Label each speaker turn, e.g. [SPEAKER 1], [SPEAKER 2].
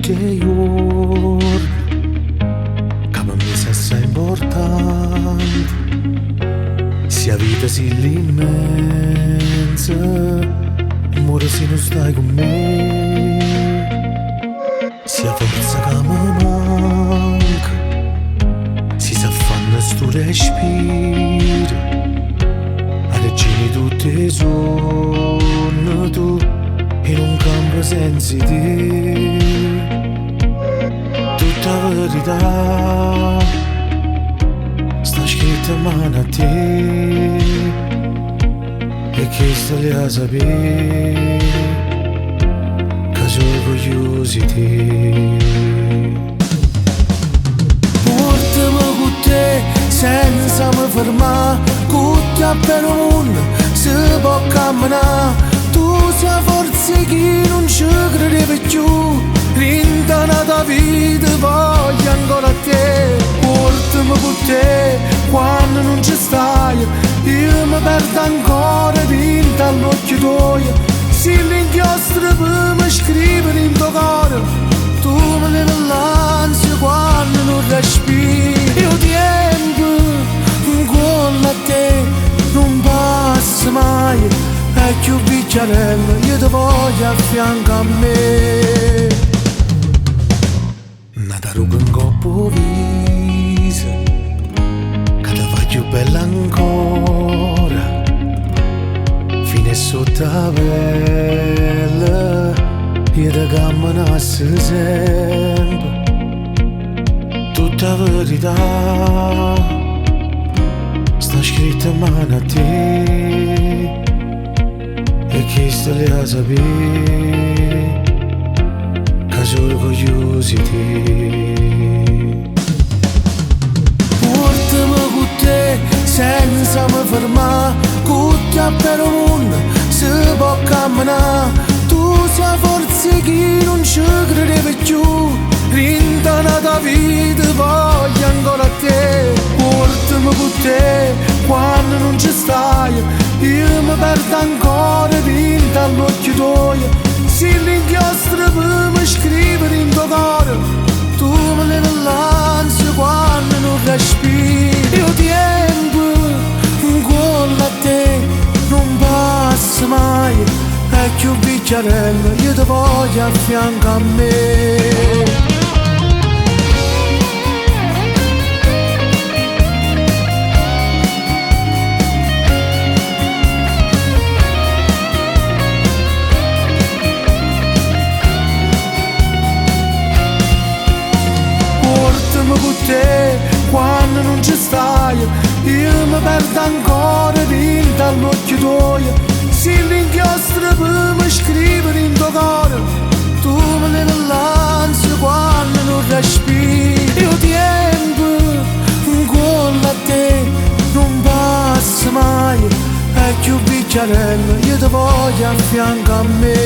[SPEAKER 1] Tutt' 'e juorn ca pe' me si assaje important, si 'a vita si l'immensa, muore si nun stai cu me. Si 'a forza ca me manca, si s'affanna stu respiro, 'a regina 'e tutt' 'e suonn tu, e nun campo senza 'e te. Tutta 'a verità sta scritta 'mmano a te, e chesto l'hê 'a sapè, ca so' orgoglioso 'e te. Puortame cu te senza me fermà, cu te per 'o munno se po' cammenà. Tu si 'a forza 'e chi nun ce credeva cchiù, dint' 'a n'ata vita voglio ancora a te. Puortame cu te quanno nun ce staje, io me perdo ancora dint' all'uocchie tuoje. Si l'inchiostro pe' me scrivere dint' 'o core, tu me lieve l'ansia quanno nun respiro. E 'o tiempo 'ncuollo a te nun passa maje, è cchiù vicchiarella, io te voglio a fianco a me. N'ata ruga 'ncopp' 'o viso ca te fa cchiù bella ancora, fino e sotto 'a pelle io te cammenasse sempe. Tutta 'a verità sta scritta 'mmano a te, e chesto l'hê 'a sapè, ca so' orgoglioso 'e te. Puortame cu te senza me fermà, cu te per 'o munno se po' cammenà. Tu si 'a forza 'e chi nun ce credeva cchiù, dint' 'a n'ata vita voglio ancora a te. Puortame cu te quanno nun ce staje, io me perdo ancora dint' all'uocchie tuoje. Si l'inchiostro pe' me scrivere dint' 'o core, tu me lieve l'ansia quanno nun respiro. E 'o tiempo 'ncuollo a te nun passa maje, è cchiù vicchiarella, io te voglio a fianco a me. Puortame cu te quanno nun ce staje, io me perdo ancora dint' all'uocchie tuoje. Si l'inchiostro pe' me scrivere dint' 'o core, tu me lieve l'ansia quanno nun respiro. E 'o tiempo 'ncuollo a te nun passa maje, è cchiù vicchiarella, io te voglio a fianco a me.